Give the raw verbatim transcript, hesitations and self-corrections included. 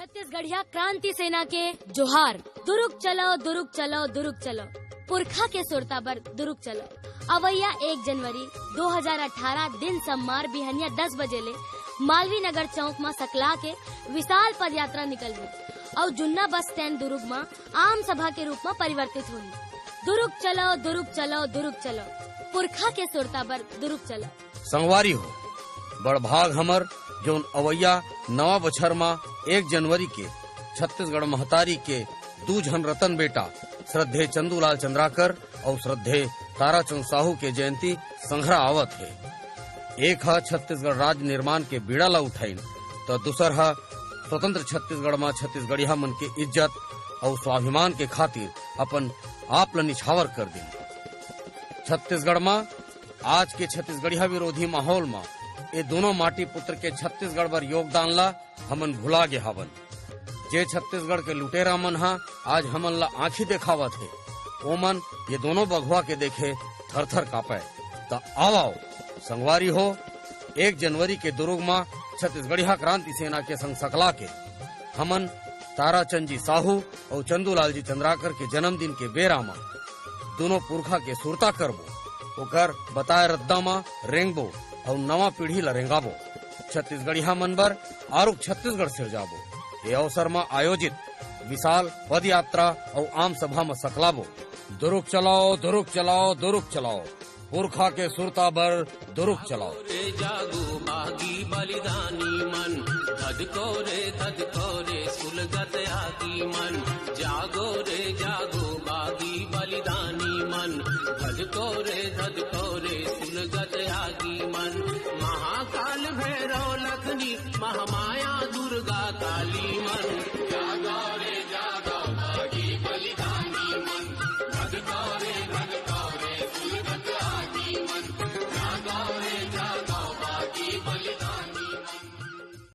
छत्तीसगढ़िया क्रांति सेना के जोहार। दुरुग चलो, दुरुग चलो, दुरुग चलो, पुरखा के सुरता बर दुरुग चलो। अवइया एक जनवरी दो हज़ार अठारह, दिन सम्मार, बिहनिया दस बजे ले मालवीय नगर चौक म सकला के विशाल पदयात्रा निकलही अउ जुन्ना बस स्टैंड दुरुग म आम सभा के रूप म परिवर्तित होही। दुरुग चलो, दुरुग चलो, दुरुग चलो, पुरखा के सुरता बर दुरुग चलो। संगवारी हो, बड़ भाग हमर, जौन अवइया नवा बछर म एक जनवरी के छत्तीसगढ़ महतारी के दू झन रतन बेटा श्रद्धेय चंदूलाल चंद्राकर अउ श्रद्धेय ताराचंद साहू के जयंती संघरा आवत हे। एक ह छत्तीसगढ़ राज्य निर्माण के बीड़ा ला उठाइन, त दूसर ह स्वतंत्र छत्तीसगढ़ म छत्तीसगढ़िया मन के इज्जत अउ स्वाभिमान के खातिर अपन आप ल निछावर कर दिन। छत्तीसगढ़ म आज के छत्तीसगढ़िया विरोधी माहौल म ए दोनों माटी पुत्र के छत्तीसगढ़ बर योगदान ला हमन भुला गे हावन। जे छत्तीसगढ़ के लुटेरा मन ह आज हमन ला आंखी देखावत हे, ओमन ये दोनों बघवा के देखे थर-थर कांपय। त आव, आव, संगवारी हो, एक जनवरी के दुरुग म छत्तीसगढ़िया क्रांति सेना के संग सकला के हमन ताराचंद जी साहू अउ चंदूलाल जी चंद्राकर के जन्मदिन के बेरा म दुनों पुरखा के सुरता करबो, ओकर बताए रद्दा म रेंगबो अउ नवा पीढ़ी ल रेंगाबो। छत्तीसगढ़िया मन बर आरुग छत्तीसगढ़ सिरजाबो। ए अवसर म आयोजित विशाल पदयात्रा अउ आम सभा म सकलाबो। दुरुग चलाओ, दुरुग चलाओ, दुरुग चलाओ, पुरखा के सुरता बर दुरुग चलाओ। रे जागो बागी बलिदानी मन, धधको रे धधको रे सुलगत आगी मन। जागो रे जागो बागी बलिदानी मन, धधको रे धधको रे सुलगत आगी मन। महाकाल भैरव लखनी महामा